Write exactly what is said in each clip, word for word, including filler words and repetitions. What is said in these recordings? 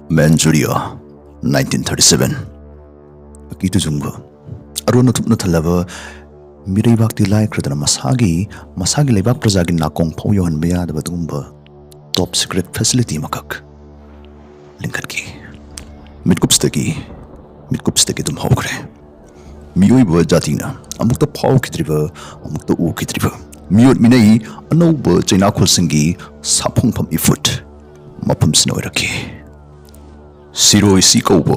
Manchuria, nineteen thirty seven. ꯑꯀꯤꯇꯨ ꯖꯨꯡꯕ ꯑꯔꯣꯟ ꯑꯊꯨꯞꯅ ꯊꯜꯂꯕ ꯃꯤꯔꯩꯕꯥꯛꯇꯤ ꯂꯥꯏꯈ꯭ꯔꯗꯅ ꯃꯁꯥꯒꯤ ꯃꯁꯥꯒꯤ ꯂꯩꯕꯥꯛ ꯄ꯭ꯔꯖꯥꯒꯤ ꯅꯥꯀꯣꯡ ꯐꯥꯎ ꯌꯧꯍꯟꯕ ꯌꯥꯗꯕ ꯑꯗꯨꯒꯨꯝꯕ top secret facility ꯑꯃꯈꯛ ꯂꯤꯡꯈꯠꯈꯤ꯫ ꯃꯤꯠꯀꯨꯞꯁꯤꯗꯒꯤ ꯃꯤꯠꯀꯨꯞꯁꯤꯗꯒꯤ ꯑꯗꯨꯝ ꯍꯧꯈ꯭ꯔꯦ꯫ ꯃꯤꯑꯣꯏꯕ ꯖꯥꯇꯤꯅ ꯑꯃꯨꯛꯇ ꯐꯥꯎꯈꯤꯗ꯭ꯔꯤꯕ, ꯑꯃꯨꯛꯇ ꯎꯈꯤꯗ꯭ꯔꯤꯕ ꯃꯤꯑꯣꯠ ꯃꯤꯅꯩ ꯑꯅꯧꯕ ꯆꯩꯅꯥꯈꯣꯜꯁꯤꯡꯒꯤ ꯁꯥꯐꯣꯡꯐꯝ ꯏꯐꯨꯠ ꯃꯐꯝꯁꯤꯅ ꯑꯣꯏꯔꯛꯈꯤ꯫ ꯁꯤꯔꯣꯏ ꯁꯤ ꯀꯧꯕ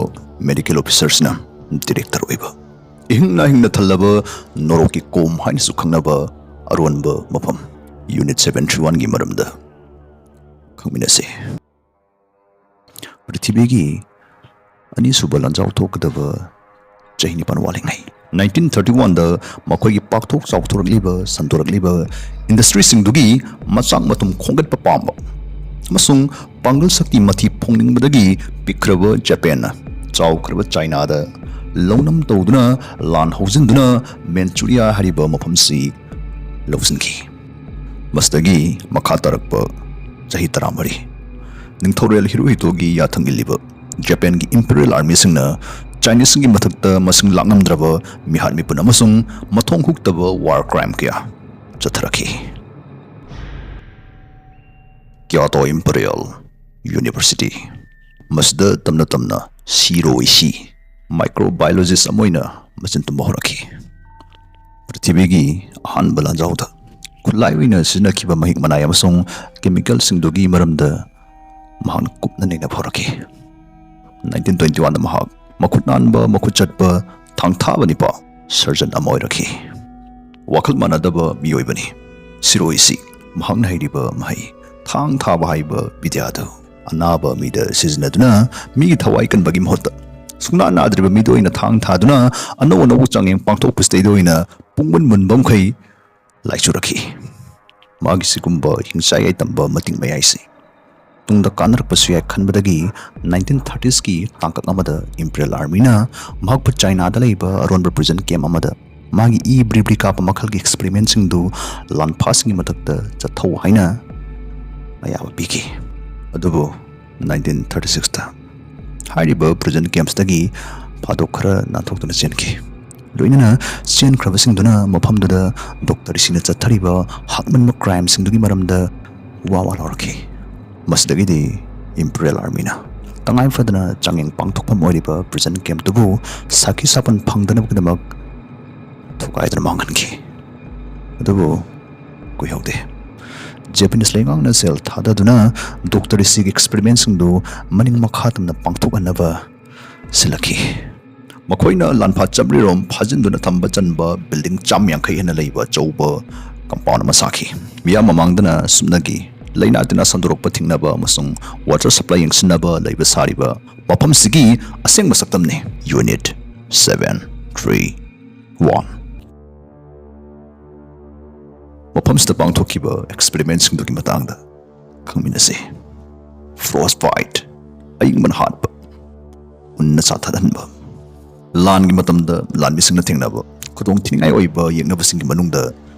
medical officerꯁꯤꯅ director ꯑꯣꯏꯕ, ꯏꯍꯤꯡ ꯅꯥꯍꯤꯡꯅ ꯊꯜꯂꯕ ꯅꯣꯔꯣꯛꯀꯤ ꯀꯣꯝ ꯍꯥꯏꯅꯁꯨ ꯈꯪꯅꯕ ꯑꯔꯣꯟꯕ ꯃꯐꯝ unit seven three oneꯒꯤ ꯃꯔꯝꯗ ꯈꯪꯃꯤꯟꯅꯁꯤ꯫ ꯄ꯭ꯔꯤꯊꯤꯕꯤꯒꯤ ꯑꯅꯤꯁꯨꯕ ꯂꯥꯟꯖꯥꯎ ꯊꯣꯛꯀꯗꯕ ꯆꯍꯤ ꯅꯤꯄꯥꯟ ꯋꯥꯠꯂꯤꯉꯩ, nineteen thirty oneꯗ ꯃꯈꯣꯏꯒꯤ ꯄꯥꯛꯊꯣꯛ ꯆꯥꯎꯊꯣꯔꯛꯂꯤꯕ, ꯁꯟꯗꯣꯔꯛꯂꯤꯕ industryꯁꯤꯡꯗꯨꯒꯤ ꯃꯆꯥꯛ ꯃꯊꯨꯝ ꯈꯣꯝꯒꯠꯄ ꯄꯥꯝꯕ ꯑꯃꯁꯨꯡ ꯄꯥꯡꯒꯜ ꯁꯛꯇꯤ ꯃꯊꯤ ꯐꯣꯡꯅꯤꯡꯕꯗꯒꯤ ꯄꯤꯛꯈ꯭ꯔꯕ ꯖꯄꯦꯟꯅ ꯆꯥꯎꯈ꯭ꯔꯕ ꯆꯥꯏꯅꯥꯗ ꯂꯧꯅꯝ ꯇꯧꯗꯨꯅ ꯂꯥꯟ ꯍꯧꯖꯤꯟꯗꯨꯅ ꯃꯦꯟꯆꯨꯔꯤꯌꯥ ꯍꯥꯏꯔꯤꯕ ꯃꯐꯝꯁꯤ ꯂꯧꯁꯤꯟꯈꯤ꯫ ꯃꯁꯤꯗꯒꯤ ꯃꯈꯥ ꯇꯥꯔꯛꯄ ꯆꯍꯤ ꯇꯔꯥꯃꯔꯤ ꯅꯤꯡꯊꯧꯔꯦꯜ ꯍꯤꯔꯣꯍꯤꯇꯣꯒꯤ ꯌꯥꯊꯪ ꯏꯜꯂꯤꯕ ꯖꯄꯦꯟꯒꯤ imperial armyꯁꯤꯡꯅ ꯆꯥꯏꯅꯤꯁꯁꯤꯡꯒꯤ ꯃꯊꯛꯇ ꯃꯁꯤꯡ ꯂꯥꯛꯉꯝꯗ꯭ꯔꯕ ꯃꯤꯍꯥꯠ ꯃꯤꯄꯨꯟ ꯑꯃꯁꯨꯡ ꯃꯊꯣꯡ ꯍꯨꯛꯇꯕ war crime ꯀꯌꯥ ꯆꯠꯊꯔꯛꯈꯤ꯫ Kyoto Imperial University꯫ ꯃꯁꯤꯗ ꯇꯝꯅ ꯇꯝꯅ ꯁꯤꯔꯣ ꯏꯁꯤ microbiologist ꯑꯃ ꯑꯣꯏꯅ ꯃꯆꯤꯟ ꯇꯨꯝꯕ ꯍꯧꯔꯛꯈꯤ꯫ ꯄ꯭ꯔꯤꯊꯤꯕꯤꯒꯤ ꯑꯍꯥꯟꯕ ꯂꯥꯟꯖꯥꯎꯗ ꯈꯨꯠꯂꯥꯏ ꯑꯣꯏꯅ ꯁꯤꯖꯤꯟꯅꯈꯤꯕ ꯃꯍꯤꯛ ꯃꯅꯥꯏ ꯑꯃꯁꯨꯡ chemicalꯁꯤꯡꯗꯨꯒꯤ ꯃꯔꯝꯗ ꯃꯍꯥꯛꯅ ꯀꯨꯞꯅ ꯅꯩꯅꯕ ꯍꯧꯔꯛꯈꯤ꯫ Nineteen twenty oneꯗ ꯃꯍꯥꯛ ꯃꯈꯨꯠ ꯅꯥꯟꯕ, ꯃꯈꯨꯠ ꯆꯠꯄ, ꯊꯥꯡ ꯊꯥꯕ ꯅꯤꯄꯥ surgeon ꯑꯃ ꯑꯣꯏꯔꯛꯈꯤ꯫ ꯋꯥꯈꯜ ꯃꯥꯟꯅꯗꯕ ꯃꯤꯑꯣꯏꯕꯅꯤ ꯁꯤꯔꯣ ꯏꯁꯤ꯫ ꯃꯍꯥꯛꯅ ꯍꯩꯔꯤꯕ ꯃꯍꯩ ꯊꯥꯡ ꯊꯥꯕ ꯍꯥꯏꯕ ꯕꯤꯗ꯭ꯌꯥꯗꯨ ꯑꯅꯥꯕ ꯃꯤꯗ ꯁꯤꯖꯤꯟꯅꯗꯨꯅ ꯃꯤꯒꯤ ꯊꯋꯥꯏ ꯀꯟꯕꯒꯤ ꯃꯍꯨꯠꯇ, ꯁꯨꯡꯅꯥ ꯅꯥꯗ꯭ꯔꯤꯕ ꯃꯤꯗ ꯑꯣꯏꯅ ꯊꯥꯡ ꯊꯥꯗꯨꯅ ꯑꯅꯧ ꯑꯅꯧꯕ ꯆꯥꯡꯌꯦꯡ ꯄꯥꯡꯊꯣꯛꯄꯁꯤꯗꯩꯗ ꯑꯣꯏꯅ ꯄꯨꯡꯃꯨꯟ ꯃꯨꯟꯕ ꯃꯈꯩ ꯂꯥꯏꯆꯨꯔꯛꯈꯤ꯫ ꯃꯥꯒꯤ ꯁꯤꯒꯨꯝꯕ ꯍꯤꯡꯆꯥꯏ ꯌꯥꯏꯇꯝꯕ ꯃꯇꯤꯛ ꯃꯌꯥꯏꯁꯤ ꯇꯨꯡꯗ ꯀꯥꯟꯅꯔꯛꯄꯁꯨ ꯌꯥꯏ ꯈꯟꯕꯗꯒꯤ nineteen thirtiesꯀꯤ ꯇꯥꯡꯀꯛ ꯑꯃꯗ imperial armyꯅ ꯃꯍꯥꯛꯄꯨ ꯆꯥꯏꯅꯥꯗ ꯂꯩꯕ ꯑꯔꯣꯟꯕ prison camp ꯑꯃꯗ ꯃꯥꯒꯤ ꯏ ꯕ꯭ꯔꯤ ꯕ꯭ꯔꯤ ꯀꯥꯞꯄ ꯃꯈꯜꯒꯤ experimentꯁꯤꯡꯗꯨ ꯂꯥꯟꯐꯥꯁꯤꯡꯒꯤ ꯃꯊꯛꯇ ꯆꯠꯊꯧ ꯍꯥꯏꯅ ꯑꯌꯥꯕ ꯄꯤꯈꯤ꯫ ꯑꯗꯨꯕꯨ ꯅꯥꯏꯟꯇꯤꯟ ꯊꯥꯔꯇꯤ ꯁꯤꯛꯁꯇ ꯍꯥꯏꯔꯤꯕ ꯄ꯭ꯔꯤꯖꯟ ꯀꯦꯝꯞꯁꯇꯒꯤ ꯐꯥꯗꯣꯛ ꯈꯔ ꯅꯥꯟꯊꯣꯛꯇꯨꯅ ꯆꯦꯟꯈꯤ꯫ ꯂꯣꯏꯅꯅ ꯆꯦꯟꯈ꯭ꯔꯕꯁꯤꯡꯗꯨꯅ ꯃꯐꯝꯗꯨꯗ ꯗꯣꯛꯇꯔꯁꯤꯡꯅ ꯆꯠꯊꯔꯤꯕ ꯍꯥꯛꯃꯟꯕ ꯀ꯭ꯔꯥꯏꯝꯁꯤꯡꯗꯨꯒꯤ ꯃꯔꯝꯗ ꯋꯥ ꯋꯥ ꯂꯥꯎꯔꯛꯈꯤ꯫ ꯃꯁꯤꯗꯒꯤꯗꯤ ꯏꯝꯄꯤꯔꯤꯌꯦꯜ ꯑꯥꯔꯃꯤꯅ ꯇꯉꯥꯏ ꯐꯗꯅ ꯆꯥꯡꯌꯦꯡ ꯄꯥꯡꯊꯣꯛꯐꯝ ꯑꯣꯏꯔꯤꯕ ꯄ꯭ꯔꯤꯖꯟ ꯀꯦꯝꯞꯇꯨꯕꯨ ꯁꯥꯈꯤ ꯁꯥꯄꯟ ꯐꯪꯗꯅꯕꯒꯤꯗꯃꯛ ꯊꯨꯒꯥꯏꯗꯨꯅ ꯃꯥꯡꯍꯟꯈꯤ꯫ ꯑꯗꯨꯕꯨ ꯀꯨꯏꯍꯧꯗꯦ꯫ ꯖꯦꯄꯅꯤꯁ ꯂꯩꯉꯥꯛꯅ ꯁꯦꯜ ꯊꯥꯗꯗꯨꯅ ꯗꯣꯛꯇꯔ ꯔꯤꯁꯤꯒꯤ ꯑꯦꯛꯁꯄꯦꯔꯤꯃꯦꯟꯁꯤꯡꯗꯨ ꯃꯅꯤꯡ ꯃꯈꯥ ꯇꯝꯅ ꯄꯥꯡꯊꯣꯛꯍꯟꯅꯕ ꯁꯤꯜꯂꯛꯈꯤ꯫ ꯃꯈꯣꯏꯅ ꯂꯥꯟꯐꯥ ꯆꯥꯃꯔꯤꯔꯣꯝ ꯐꯥꯖꯤꯟꯗꯨꯅ ꯊꯝꯕ ꯆꯟꯕ ꯕꯤꯜꯗꯤꯡ ꯆꯥꯝ ꯌꯥꯡꯈꯩ ꯍꯦꯟꯅ ꯂꯩꯕ ꯑꯆꯧꯕ ꯀꯝꯄꯥꯎꯟ ꯑꯃ ꯁꯥꯈꯤ꯫ ꯃꯤꯌꯥꯝ ꯃꯃꯥꯡꯗꯅ ꯁꯨꯞꯅꯒꯤ ꯂꯩꯅꯥ ꯇꯤꯟꯅꯥ ꯁꯟꯗꯣꯔꯛꯄ ꯊꯤꯡꯅꯕ ꯑꯃꯁꯨꯡ ꯋꯥꯇꯔ ꯁꯄ꯭ꯂꯥꯏ ꯌꯦꯡꯁꯤꯟꯅꯕ ꯂꯩꯕ ꯁꯥꯔꯤꯕ ꯃꯐꯝꯁꯤꯒꯤ ꯑꯁꯦꯡꯕ ꯁꯛꯇꯝꯅꯤ, ꯌꯨꯅꯤꯠ ꯁꯚꯦꯟ ꯊ꯭ꯔꯤ ꯋꯥꯟ꯫ ꯃꯐꯝꯁꯤꯗ ꯄꯥꯡꯊꯣꯛꯈꯤꯕ ꯑꯦꯛꯁꯄꯦꯔꯤꯃꯦꯟꯁꯤꯡꯗꯨꯒꯤ ꯃꯇꯥꯡꯗ ꯈꯪꯃꯤꯟꯅꯁꯤ꯫ ꯐ꯭ꯔꯣꯁ ꯕꯥꯏꯠ, ꯑꯏꯪꯕꯅ ꯍꯥꯠꯄ, ꯎꯟꯅ ꯆꯥꯊꯠꯍꯟꯕ꯫ ꯂꯥꯟꯒꯤ ꯃꯇꯝꯗ ꯂꯥꯟꯃꯤꯁꯤꯡꯅ ꯊꯦꯡꯅꯕ ꯈꯨꯗꯣꯡꯊꯤꯅꯤꯡꯉꯥꯏ ꯑꯣꯏꯕ ꯌꯦꯛꯅꯕꯁꯤꯡꯒꯤ ꯃꯅꯨꯡꯗ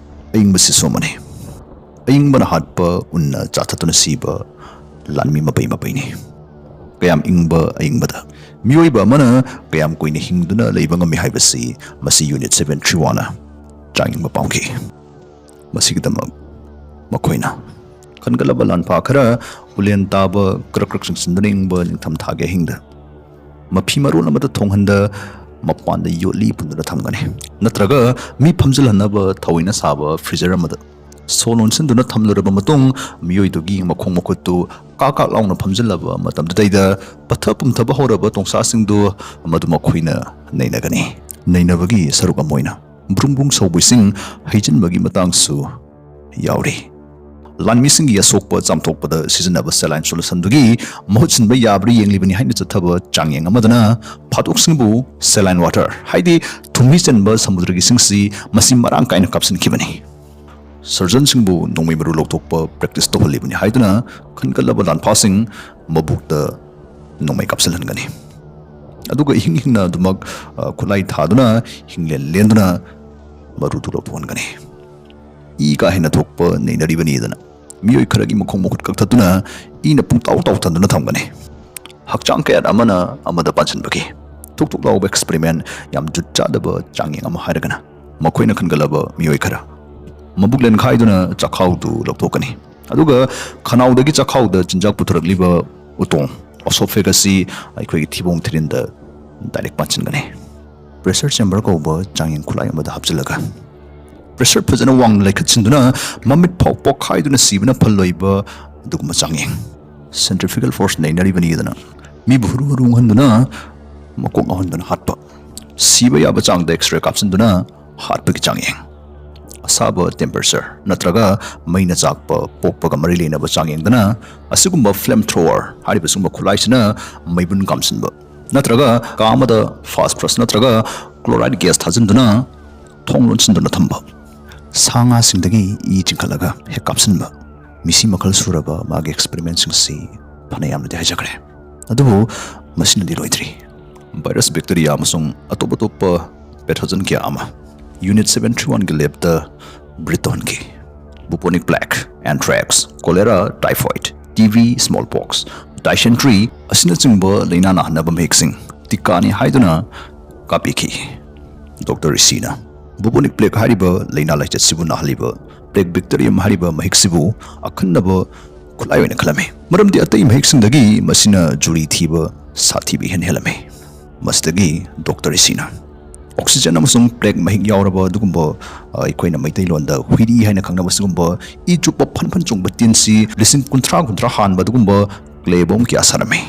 ꯑꯏꯪꯕꯁꯤꯁꯨ ꯑꯃꯅꯤ꯫ ꯑꯏꯪꯕꯅ ꯍꯥꯠꯄ, ꯎꯟꯅ ꯆꯥꯊꯠꯇꯨꯅ ꯁꯤꯕ ꯂꯥꯟꯃꯤ ꯃꯄꯩ ꯃꯄꯩꯅꯤ꯫ ꯀꯌꯥꯝ ꯏꯪꯕ ꯑꯏꯪꯕꯗ ꯃꯤꯑꯣꯏꯕ ꯑꯃꯅ ꯀꯌꯥꯝ ꯀꯨꯏꯅ ꯍꯤꯡꯗꯨꯅ ꯂꯩꯕ ꯉꯝꯃꯤ ꯍꯥꯏꯕꯁꯤ ꯃꯁꯤ ꯌꯨꯅꯤꯠ ꯁꯚꯦꯟ ꯊ꯭ꯔꯤ ꯋꯥꯟꯅ ꯆꯥꯡꯌꯦꯡꯕ ꯄꯥꯝꯈꯤ꯫ ꯃꯁꯤꯒꯤꯗꯃꯛ ꯃꯈꯣꯏꯅ ꯈꯟꯒꯠꯂꯕ ꯂꯥꯟꯐꯥ ꯈꯔ, ꯎꯂꯦꯟ ꯇꯥꯕ ꯀ꯭ꯔꯛ ꯀ꯭ꯔꯛ ꯆꯤꯡꯁꯤꯟꯗꯨꯅ ꯏꯪꯕ ꯅꯤꯡꯊꯝ ꯊꯥꯒꯤ ꯑꯍꯤꯡꯗ ꯃꯐꯤ ꯃꯔꯣꯜ ꯑꯃꯗ ꯊꯣꯡꯍꯟꯗ ꯃꯄꯥꯟꯗ ꯌꯣꯠꯂꯤ ꯄꯨꯟꯗꯨꯅ ꯊꯝꯒꯅꯤ꯫ ꯅꯠꯇ꯭ꯔꯒ ꯃꯤ ꯐꯝꯖꯤꯜꯍꯟꯅꯕ ꯊꯑꯣꯏꯅ ꯁꯥꯕ ꯐ꯭ꯔꯤꯖꯔ ꯑꯃꯗ ꯁꯣ ꯂꯣꯟꯁꯤꯟꯗꯨꯅ ꯊꯝꯂꯨꯔꯕ ꯃꯇꯨꯡ, ꯃꯤꯑꯣꯏꯗꯨꯒꯤ ꯃꯈꯣꯡ ꯃꯈꯨꯠꯇꯨ ꯀꯥꯛ ꯀꯥꯛ ꯂꯥꯎꯅ ꯐꯝꯖꯤꯜꯂꯕ ꯃꯇꯝꯗꯨꯗꯩꯗ ꯄꯠꯊ ꯄꯨꯝꯊꯕ ꯍꯧꯔꯕ ꯇꯣꯡꯁꯥꯁꯤꯡꯗꯨ ꯃꯗꯨ ꯃꯈꯣꯏꯅ ꯅꯩꯅꯒꯅꯤ꯫ ꯅꯩꯅꯕꯒꯤ ꯁꯔꯨꯛ ꯑꯃ ꯑꯣꯏꯅ ꯕ꯭ꯔꯨꯡ ꯕ꯭ꯔꯨꯡ ꯁꯧꯕ ꯏꯁꯤꯡ ꯍꯩꯖꯤꯟꯕꯒꯤ ꯃꯇꯥꯡꯁꯨ ꯌꯥꯎꯔꯤ꯫ ꯂꯥꯟꯃꯤꯁꯤꯡꯒꯤ ꯑꯁꯣꯛꯄ ꯆꯥꯝꯊꯣꯛꯄꯗ ꯁꯤꯖꯤꯟꯅꯕ saline solutionꯗꯨꯒꯤ ꯃꯍꯨꯠ ꯁꯤꯟꯕ ꯌꯥꯕ꯭ꯔꯥ ꯌꯦꯡꯂꯤꯕꯅꯤ ꯍꯥꯏꯅ ꯆꯠꯊꯕ ꯆꯥꯡꯌꯦꯡ ꯑꯃꯗꯅ ꯐꯥꯗꯣꯛꯁꯤꯡꯕꯨ saline water, ꯍꯥꯏꯗꯤ ꯊꯨꯝꯍꯤ ꯆꯦꯟꯕ ꯁꯃꯨꯗ꯭ꯔꯒꯤ ꯏꯁꯤꯡꯁꯤ ꯃꯁꯤ ꯃꯔꯥꯡ ꯀꯥꯏꯅ ꯀꯥꯞꯁꯤꯟꯈꯤꯕꯅꯤ꯫ ꯁꯔꯖꯟꯁꯤꯡꯕꯨ ꯅꯣꯡꯃꯩ ꯃꯔꯨ ꯂꯧꯊꯣꯛꯄ practice ꯇꯧꯍꯜꯂꯤꯕꯅꯤ ꯍꯥꯏꯗꯨꯅ ꯈꯟꯒꯠꯂꯕ ꯂꯥꯟꯐꯥꯁꯤꯡ ꯃꯕꯨꯛꯇ ꯅꯣꯡꯃꯩ ꯀꯥꯞꯁꯤꯜꯍꯟꯒꯅꯤ꯫ ꯑꯗꯨꯒ ꯏꯍꯤꯡ ꯍꯤꯡꯅ ꯑꯗꯨꯃꯛ, ꯑ, ꯈꯨꯠꯂꯥꯏ ꯊꯥꯗꯨꯅ ꯍꯤꯡꯂꯦꯟ ꯂꯦꯟꯗꯨꯅ ꯃꯔꯨꯗꯨ ꯂꯧꯊꯣꯛꯍꯟꯒꯅꯤ꯫ ꯏ ꯀꯥ ꯍꯦꯟꯅ ꯊꯣꯛꯄ ꯅꯩꯅꯔꯤꯕꯅꯤꯗꯅ ꯃꯤꯑꯣꯏ ꯈꯔꯒꯤ ꯃꯈꯣꯡ ꯃꯈꯨꯠ ꯀꯛꯊꯠꯇꯨꯅ ꯏꯅ ꯄꯨꯡꯇꯥꯎ ꯇꯥꯎꯊꯗꯨꯅ ꯊꯝꯒꯅꯤ꯫ ꯍꯛꯆꯥꯡ ꯀꯌꯥꯠ ꯑꯃꯅ ꯑꯃꯗ ꯄꯥꯟꯁꯤꯟꯕꯒꯤ ꯊꯨꯛ ꯊꯨꯛ ꯂꯥꯎꯕ experiment, ꯌꯥꯝ ꯖꯨꯠ ꯆꯥꯗꯕ ꯆꯥꯡꯌꯦꯡ ꯑꯃ ꯍꯥꯏꯔꯒꯅ, ꯃꯈꯣꯏꯅ ꯈꯟꯒꯠꯂꯕ ꯃꯤꯑꯣꯏ ꯈꯔ ꯃꯕꯨꯛ ꯂꯦꯟꯈꯥꯏꯗꯨꯅ ꯆꯥꯛꯈꯥꯎꯗꯨ ꯂꯧꯊꯣꯛꯀꯅꯤ꯫ ꯑꯗꯨꯒ ꯈꯅꯥꯎꯗꯒꯤ ꯆꯥꯛꯈꯥꯎꯗ ꯆꯤꯟꯖꯥꯛ ꯄꯨꯊꯣꯔꯛꯂꯤꯕ ꯎꯇꯣꯡ, esophagus, ꯑꯁꯤ ꯑꯩꯈꯣꯏꯒꯤ ꯊꯤꯕꯣꯡ ꯊꯤꯔꯤꯟꯗ direct ꯄꯥꯟꯁꯤꯟꯒꯅꯤ꯫ Pressure chamber ꯀꯧꯕ ꯆꯥꯡꯌꯦꯡ ꯈꯨꯠꯂꯥꯏ ꯑꯃꯗ ꯍꯥꯞꯆꯤꯜꯂꯒ pressure ꯐꯖꯅ ꯋꯥꯡꯅ ꯂꯩꯈꯠꯁꯤꯟꯗꯨꯅ ꯃꯃꯤꯠ ꯐꯥꯎ ꯄꯣꯛꯈꯥꯏꯗꯨꯅ ꯁꯤꯕꯅ ꯐꯜꯂꯣꯏꯕ ꯑꯗꯨꯒꯨꯝꯕ ꯆꯥꯡꯌꯦꯡ꯫ Centrifugal force ꯅꯩꯅꯔꯤꯕꯅꯤꯗꯅ ꯃꯤꯕꯨ ꯍꯨꯔꯨ ꯍꯨꯔꯨ ꯎꯪꯍꯟꯗꯨꯅ ꯃꯀꯣꯛ ꯉꯥꯎꯍꯟꯗꯨꯅ ꯍꯥꯠꯄ꯫ ꯁꯤꯕ ꯌꯥꯕ ꯆꯥꯡꯗ X-ray ꯀꯥꯞꯁꯤꯟꯗꯨꯅ ꯍꯥꯠꯄꯒꯤ ꯆꯥꯡꯌꯦꯡ꯫ ꯑꯁꯥꯕ temperature ꯅꯠꯇ꯭ꯔꯒ ꯃꯩꯅ ꯆꯥꯛꯄ ꯄꯣꯛꯄꯒ ꯃꯔꯤ ꯂꯩꯅꯕ ꯆꯥꯡꯌꯦꯡꯗꯅ ꯑꯁꯤꯒꯨꯝꯕ flame thrower ꯍꯥꯏꯔꯤꯕ ꯁꯤꯒꯨꯝꯕ ꯈꯨꯠꯂꯥꯏꯁꯤꯅ ꯃꯩꯕꯨꯟ ꯀꯥꯝꯁꯤꯟꯕ, ꯅꯠꯇ꯭ꯔꯒ ꯀꯥ ꯑꯃꯗ phosphorus ꯅꯠꯇ꯭ꯔꯒ chloride gas ꯊꯥꯖꯤꯟꯗꯨꯅ ꯊꯣꯡ ꯂꯣꯟꯁꯤꯟꯗꯨꯅ ꯊꯝꯕ꯫ ꯁꯥ ꯉꯥꯁꯤꯡꯗꯒꯤ ꯏ ꯆꯤꯡꯈꯠꯂꯒ ꯍꯦꯛ ꯀꯥꯞꯁꯤꯟꯕ꯫ ꯃꯤꯁꯤ ꯃꯈꯜ ꯁꯨꯔꯕ ꯃꯥꯒꯤ experimentꯁꯤꯡ ꯑꯁꯤ ꯐꯅ ꯌꯥꯝꯅꯗꯤ ꯍꯥꯏꯖꯈ꯭ꯔꯦ꯫ ꯑꯗꯨꯕꯨ ꯃꯁꯤꯅꯗꯤ ꯂꯣꯏꯗ꯭ꯔꯤ꯫ Virus, bacteria ꯑꯃꯁꯨꯡ ꯑꯇꯣꯞ ꯑꯇꯣꯞꯄ pathogen ꯀꯌꯥ ꯑꯃ Unit seven three oneꯒꯤ labꯇ breed ꯇꯧꯍꯟꯈꯤ꯫ Bubonic plague, anthrax, cholera, typhoid, T B, smallpox, dysentery ꯑꯁꯤꯅꯆꯤꯡꯕ ꯂꯥꯏꯅꯥ ꯅꯥꯍꯟꯅꯕ ꯃꯍꯤꯛꯁꯤꯡ ꯇꯤꯀꯥꯅꯤ ꯍꯥꯏꯗꯨꯅ ꯀꯥꯞꯄꯤꯈꯤ꯫ Doctor ꯏꯁꯤꯅ bubonic plague ꯍꯥꯏꯔꯤꯕ ꯂꯥꯏꯅꯥ ꯂꯥꯏꯆꯠꯁꯤꯕꯨ ꯅꯥꯍꯜꯂꯤꯕ Plague bacterium ꯍꯥꯏꯔꯤꯕ ꯃꯍꯤꯛꯁꯤꯕꯨ ꯑꯈꯟꯅꯕ ꯈꯨꯠꯂꯥꯏ ꯑꯣꯏꯅ ꯈꯜꯂꯝꯃꯤ, ꯃꯔꯝꯗꯤ ꯑꯇꯩ ꯃꯍꯤꯛꯁꯤꯡꯗꯒꯤ ꯃꯁꯤꯅ ꯖꯨꯔꯤ ꯊꯤꯕ ꯁꯥꯊꯤꯕ ꯏꯍꯦꯟ ꯍꯦꯜꯂꯝꯃꯤ꯫ ꯃꯁꯤꯗꯒꯤ Doctor ꯏꯁꯤꯅ oxygen ꯑꯃꯁꯨꯡ plague ꯃꯍꯤꯛ ꯌꯥꯎꯔꯕ ꯑꯗꯨꯒꯨꯝꯕ, ꯑ, ꯑꯩꯈꯣꯏꯅ ꯃꯩꯇꯩꯂꯣꯟꯗ ꯍꯨꯏꯔꯤ ꯍꯥꯏꯅ ꯈꯪꯅꯕ ꯁꯤꯒꯨꯝꯕ ꯏ ꯆꯨꯞꯄ ꯐꯟ ꯐꯟ ꯆꯣꯡꯕ ꯇꯤꯟꯁꯤ ꯂꯤꯁꯤꯡ ꯀꯨꯟꯊ꯭ꯔꯥ ꯀꯨꯟꯊ꯭ꯔꯥ ꯍꯥꯟꯕ ꯑꯗꯨꯒꯨꯝꯕ clay bomb ꯀꯌꯥ ꯁꯥꯔꯝꯃꯤ꯫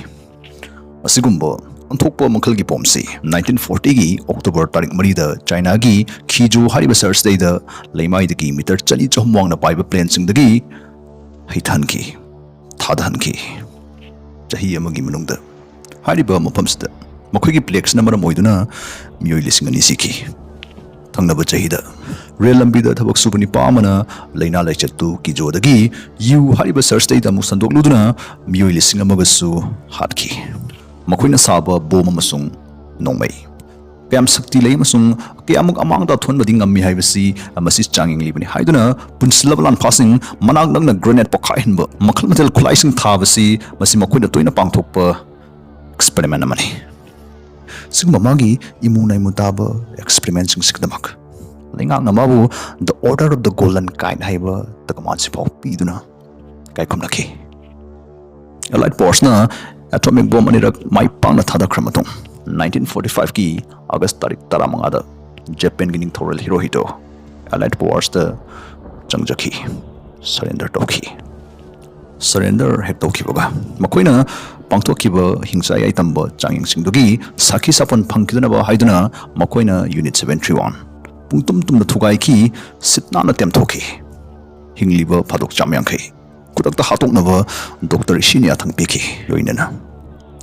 ꯑꯁꯤꯒꯨꯝꯕ ꯑꯣꯟꯊꯣꯛꯄ ꯃꯈꯜꯒꯤ bomb ꯁꯤ nineteen fortyꯒꯤ October ꯇꯥꯔꯤꯛ ꯃꯔꯤꯗ Chinaꯒꯤ Quzhou ꯍꯥꯏꯔꯤꯕ ꯁꯍꯔꯁꯤꯗꯩꯗ ꯂꯩꯃꯥꯏꯗꯒꯤ meter ꯆꯅꯤ ꯆꯍꯨꯝ ꯋꯥꯡꯅ ꯄꯥꯏꯕ planeꯁꯤꯡꯗꯒꯤ ꯍꯩꯊꯍꯟꯈꯤ, ꯊꯥꯗꯍꯟꯈꯤ꯫ ꯆꯍꯤ ꯑꯃꯒꯤ ꯃꯅꯨꯡꯗ ꯍꯥꯏꯔꯤꯕ ꯃꯐꯝꯁꯤꯗ ꯃꯈꯣꯏꯒꯤ plagueꯁꯤꯅ ꯃꯔꯝ ꯑꯣꯏꯗꯨꯅ ꯃꯤꯑꯣꯏ ꯂꯤꯁꯤꯡ ꯑꯅꯤ ꯁꯤꯈꯤ꯫ ꯊꯪꯅꯕ ꯆꯍꯤꯗ ꯔꯦꯜ ꯂꯝꯕꯤꯗ ꯊꯕꯛ ꯁꯨꯕ ꯅꯤꯄꯥ ꯑꯃꯅ ꯂꯥꯏꯅꯥ ꯂꯥꯏꯆꯠꯇꯨ Quzhouꯗꯒꯤ Yiwu ꯍꯥꯏꯔꯤꯕ ꯁꯍꯔꯁꯤꯗꯩꯗ ꯑꯃꯨꯛ ꯁꯟꯗꯣꯛꯂꯨꯗꯨꯅ ꯃꯤꯑꯣꯏ ꯂꯤꯁꯤꯡ ꯑꯃꯒꯁꯨ ꯍꯥꯠꯈꯤ꯫ ꯃꯈꯣꯏꯅ ꯁꯥꯕ bomb ꯑꯃꯁꯨꯡ ꯅꯣꯡꯃꯩ꯫ ꯀꯌꯥꯝ ꯁꯛꯇꯤ ꯂꯩ ꯑꯃꯁꯨꯡ ꯀꯌꯥꯃꯨꯛ ꯑꯃꯥꯡ ꯑꯇꯥ ꯊꯣꯛꯍꯟꯕꯗꯤ ꯉꯝꯃꯤ ꯍꯥꯏꯕꯁꯤ ꯃꯁꯤ ꯆꯥꯡꯌꯦꯡꯂꯤꯕꯅꯤ ꯍꯥꯏꯗꯨꯅ ꯄꯨꯟꯁꯤꯜꯂꯕ ꯂꯥꯟꯐꯥꯁꯤꯡ ꯃꯅꯥꯛ ꯅꯛꯅ grenade ꯄꯣꯈꯥꯏꯍꯟꯕ ꯃꯈꯜ ꯃꯊꯦꯜ ꯈꯨꯠꯂꯥꯏꯁꯤꯡ ꯊꯥꯕꯁꯤ ꯃꯁꯤ ꯃꯈꯣꯏꯅ ꯇꯣꯏꯅ ꯄꯥꯡꯊꯣꯛꯄ experiment ꯑꯃꯅꯤ꯫ ꯁꯤꯒꯨꯝꯕ ꯃꯥꯒꯤ ꯏꯃꯨ ꯅꯥꯏꯃꯨ ꯇꯥꯕ experimentꯁꯤꯡꯁꯤꯒꯤꯗꯃꯛ ꯂꯩꯉꯥꯛꯅ ꯃꯥꯕꯨ The Order of the Golden Knight ꯍꯥꯏꯕ ꯇꯀꯃꯥꯟꯁꯤ ꯐꯥꯎ ꯄꯤꯗꯨꯅ ꯏꯀꯥꯏ ꯈꯨꯝꯅꯈꯤ꯫ Allied Powersꯅ atomic bomb ꯑꯅꯤꯔꯛ ꯃꯥꯏ ꯄꯥꯛꯅ ꯊꯥꯗꯈ꯭ꯔ ꯃꯇꯨꯡ, nineteen forty fiveꯀꯤ August ꯇꯥꯔꯤꯛ ꯇꯔꯥꯃꯉꯥꯗ ꯖꯄꯥꯟꯒꯤ ꯅꯤꯡꯊꯧꯔꯦꯜ ꯍꯤꯔꯣꯍꯤꯇꯣ Allied Powersꯇ ꯆꯪꯖꯈꯤ, surrender ꯇꯧꯈꯤ꯫ Surrender ꯍꯦꯛ ꯇꯧꯈꯤꯕꯒ ꯃꯈꯣꯏꯅ ꯄꯥꯡꯊꯣꯛꯈꯤꯕ ꯍꯤꯡꯆꯥ ꯌꯥꯏꯇꯝꯕ ꯆꯥꯡꯌꯦꯡꯁꯤꯡꯗꯨꯒꯤ ꯁꯥꯈꯤ ꯁꯥꯄꯣꯟ ꯐꯪꯈꯤꯗꯅꯕ ꯍꯥꯏꯗꯨꯅ ꯃꯈꯣꯏꯅ Unit seven three one ꯄꯨꯡꯇꯨꯝ ꯇꯨꯝꯅ ꯊꯨꯒꯥꯏꯈꯤ, ꯁꯤꯠ ꯅꯥꯟꯅ ꯇꯦꯝꯊꯣꯛꯈꯤ꯫ ꯍꯤꯡꯂꯤꯕ ꯐꯥꯗꯣꯛ ꯆꯥꯝ ꯌꯥꯡꯈꯩ ꯈꯨꯗꯛꯇ ꯍꯥꯠꯇꯣꯛꯅꯕ ꯗꯣꯛꯇꯔ ꯏꯁꯤꯅ ꯌꯥꯊꯪ ꯄꯤꯈꯤ꯫ ꯂꯣꯏꯅꯅ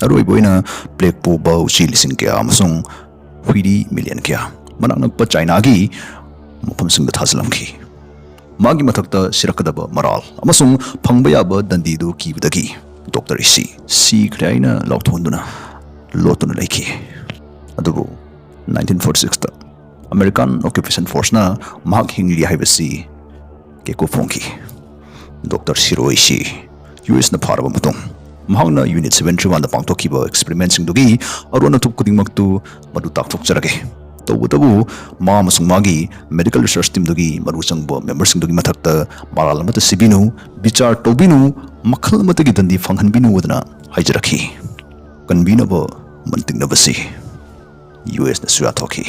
ꯑꯔꯣꯏꯕ ꯑꯣꯏꯅ plague ꯄꯨꯕ ꯎꯆꯤ ꯂꯤꯁꯤꯡ ꯀꯌꯥ ꯑꯃꯁꯨꯡ ꯍꯨꯏꯔꯤ million ꯀꯌꯥ ꯃꯅꯥꯛ ꯅꯛꯄ ꯆꯥꯏꯅꯥꯒꯤ ꯃꯐꯝꯁꯤꯡꯗ ꯊꯥꯖꯤꯜꯂꯝꯈꯤ꯫ ꯃꯥꯒꯤ ꯃꯊꯛꯇ ꯁꯤꯔꯛꯀꯗꯕ ꯃꯔꯥꯜ ꯑꯃꯁꯨꯡ ꯐꯪꯕ ꯌꯥꯕ ꯗꯟꯗꯤꯗꯨ ꯀꯤꯕꯗꯒꯤ ꯗꯣꯛꯇꯔ ꯏꯁꯤ ꯁꯤꯈ꯭ꯔꯦ ꯍꯥꯏꯅ ꯂꯥꯎꯊꯣꯛꯍꯟꯗꯨꯅ ꯂꯣꯠꯇꯨꯅ ꯂꯩꯈꯤ꯫ ꯑꯗꯨꯕꯨ nineteen forty sixꯇ American Occupation Forceꯅ ꯃꯍꯥꯛ ꯍꯤꯡꯂꯤ ꯍꯥꯏꯕꯁꯤ ꯀꯦꯀꯨ ꯐꯣꯡꯈꯤ꯫ ꯗꯣꯛꯇꯔ ꯁꯤꯔꯣ ꯏꯁꯤ ꯌꯨ ꯑꯦꯁꯅ ꯐꯥꯔꯕ ꯃꯇꯨꯡ ꯃꯍꯥꯛꯅ Unit seven three oneꯗ ꯄꯥꯡꯊꯣꯛꯈꯤꯕ experimentꯁꯤꯡꯗꯨꯒꯤ ꯑꯔꯣꯟ ꯑꯊꯨꯞ ꯈꯨꯗꯤꯡꯃꯛꯇꯨ ꯃꯗꯨ ꯇꯥꯛꯊꯣꯛꯆꯔꯒꯦ꯫ ꯇꯧꯕꯇꯕꯨ ꯃꯥ ꯑꯃꯁꯨꯡ ꯃꯥꯒꯤ medical research teamꯗꯨꯒꯤ ꯃꯔꯨ ꯆꯪꯕ memberꯁꯤꯡꯗꯨꯒꯤ ꯃꯊꯛꯇ ꯃꯔꯥꯜ ꯑꯃꯠꯇ ꯁꯤꯕꯤꯅꯨ, ꯕꯤꯆꯥꯔ ꯇꯧꯕꯤꯅꯨ, ꯃꯈꯜ ꯑꯃꯠꯇꯒꯤ ꯗꯟꯗꯤ ꯐꯪꯍꯟꯕꯤꯅꯨ ꯍꯥꯏꯗꯨꯅ ꯍꯥꯏꯖꯔꯛꯈꯤ꯫ ꯀꯟꯕꯤꯅꯕ ꯃꯟꯇꯤꯛꯅꯕꯁꯤ ꯌꯨ ꯑꯦꯁꯅꯁꯨ ꯌꯥꯊꯣꯛꯈꯤ꯫